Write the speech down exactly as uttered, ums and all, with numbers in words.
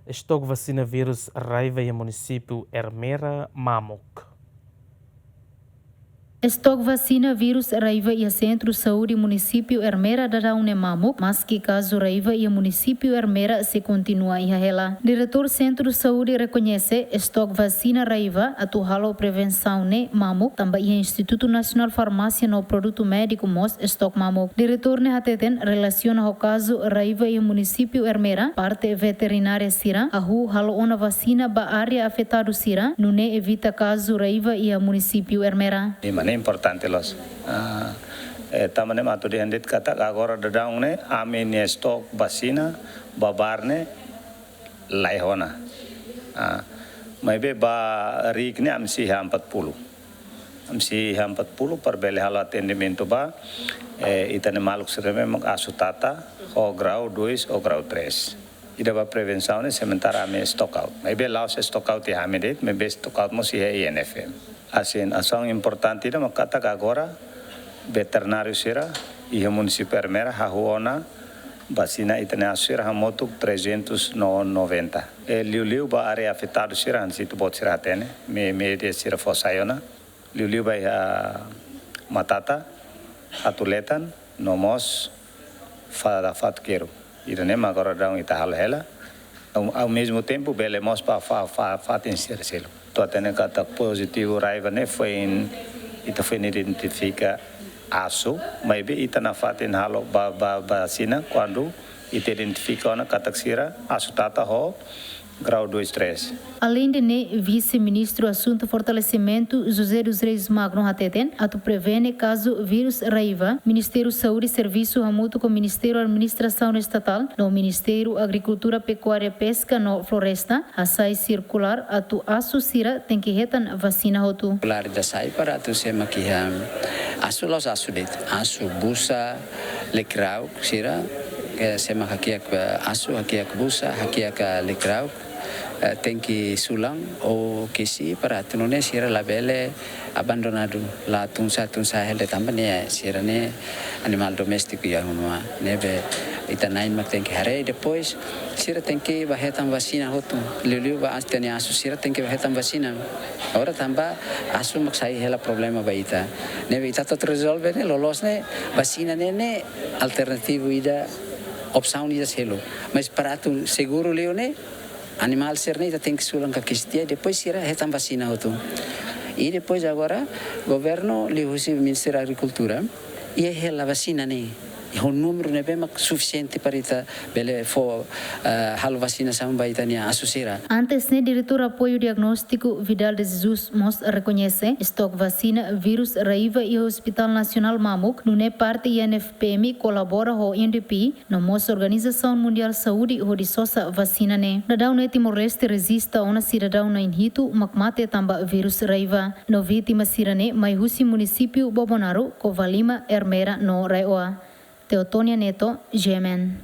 Estok vasina vírus raiva iha munisípiu Ermera mamuk. Estok vasina vírus raiva iha Sentru Saúde Munisípiu Ermera daudaun ne'e mamuk, maski kazu raiva iha Munisípiu Ermera sei kontinua iha hela. Diretór Sentru Saúde rekoñese estok vasina raiva atu halo prevensaun ne'e mamuk, tanba iha Institutu Nasionál Farmásia no Produtu Médiku mós estok mamuk. Diretór ne'e hateten relasiona ho kazu raiva iha Munisípiu Ermera, parte veterinária sira hahú halo ona vasina ba área afetadu sira, nune'e evita kazu raiva iha Munisípiu Ermera. Ne'e mak importante loos. Ah, eh, tanba ne'e mak atu dehan de'it katak agora daudaun ne'e ami-nia estok vasina ba bar ne'e la iha ona. Ah, maibé ba rik ne'e ami sei iha empat puluh. Ami sei iha empat puluh para bele halo atendimentu ba, eh, ita-nia maluk sira ne'ebé mak asu tata, ho grau dois ou grau três. Ida ba prevensaun ne'e sementara ami stock out. Maibé la'ós stock out iha ami de'it, maibé stock out mós iha I N F M. Asin, asaun importante ida mak katak agora veterináriu sira iha Munisípiu Ermera hahú ona vasina ita-nia asu sira hamutuk trezentos e noventa. E liuliu ba área afetadu sira hanesan ita-boot sira hatene, me-, média sira fó sai ona. Liuliu ba iha Matata, Atuletan, no mós Fa-, Fatuqueiro. Ida-ne'e mak agora daudaun ita halo hela. Ao, ao mesmo tempo, bele mós ba fa-, fa-, fatin sira seluk. Atu hatene katak pozitivu raiva ne'e foin, ita foin identifika asu, maibé ita nafatin halo ba, ba, ba vasina kuandu ita identifika ona katak sira asu tata ho grau dois, três. Aleinde ne'e, Vise-Ministru Asuntu Fortalesimentu, José dos Reis Magno, hateten, atu prevene kazu vírus raiva, Ministériu Saúde servisu hamutuk ho Ministériu Administrasaun Estatál no Ministériu Agrikultura, Pekuária, Peska no Floresta hasai sirkulár atu asu sira tenke hetan vasina hotu. Sirkulár ida sai para atu sé mak iha asu, la'ós asu de'it, asu, busa, lekirauk sira, eh, sé mak hakiak, eh, asu, hakiak busa, hakiak, eh, lekirauk, eh, tenke sulan ou kesi para atu nune'e sira labele abandonadu, la tun sa'e, tun sa'e hela de'it tanba ne'e sira-ne'e animál doméstiku iha uma. Ne'ebé ita-nia ain mak tenke haree, depois sira tenke ba hetan vasina hotu. Liuliu ba asu, ita-nia asu sira tenke ba hetan vasina. Agora tanba asu mak sai hela problema ba ita. Ne'ebé ita atu rezolve ne'e, loloos ne'e, vasina ne'e, ne'e alternativu ida, opsaun ida seluk. Mas para atu seguru liu ne'e, animál sira-ne'e ita tenke sulan ka kesi tiha, depois sira hetan vasina hotu. I depois agora, governu liuhusi Ministériu Agrikultura, iha hela vasina ne'e, iha númeru ne'ebé mak sufisiente para ita bele fó, eh, halo vasinasaun ba ita-nia asu sira. Antes ne'e, Diretór Apoiu Diagnóstiku, Vidal de Jesus, mós rekoñese estok vasina vírus raiva iha Hospitál Nasionál mamuk, nune'e parte I N F P M kolabora ho U N D P, no mós Organizasaun Mundiál Saúde hodi sosa vasina ne'e. Daudaun ne'e Timor-Leste rejista ona sidadaun na'in hitu mak mate tanba vírus raiva. No vítima sira-ne'e mai husi munisípiu Bobonaro, Covalima, Ermera no RAEOA. Teotonia Neto, G M N.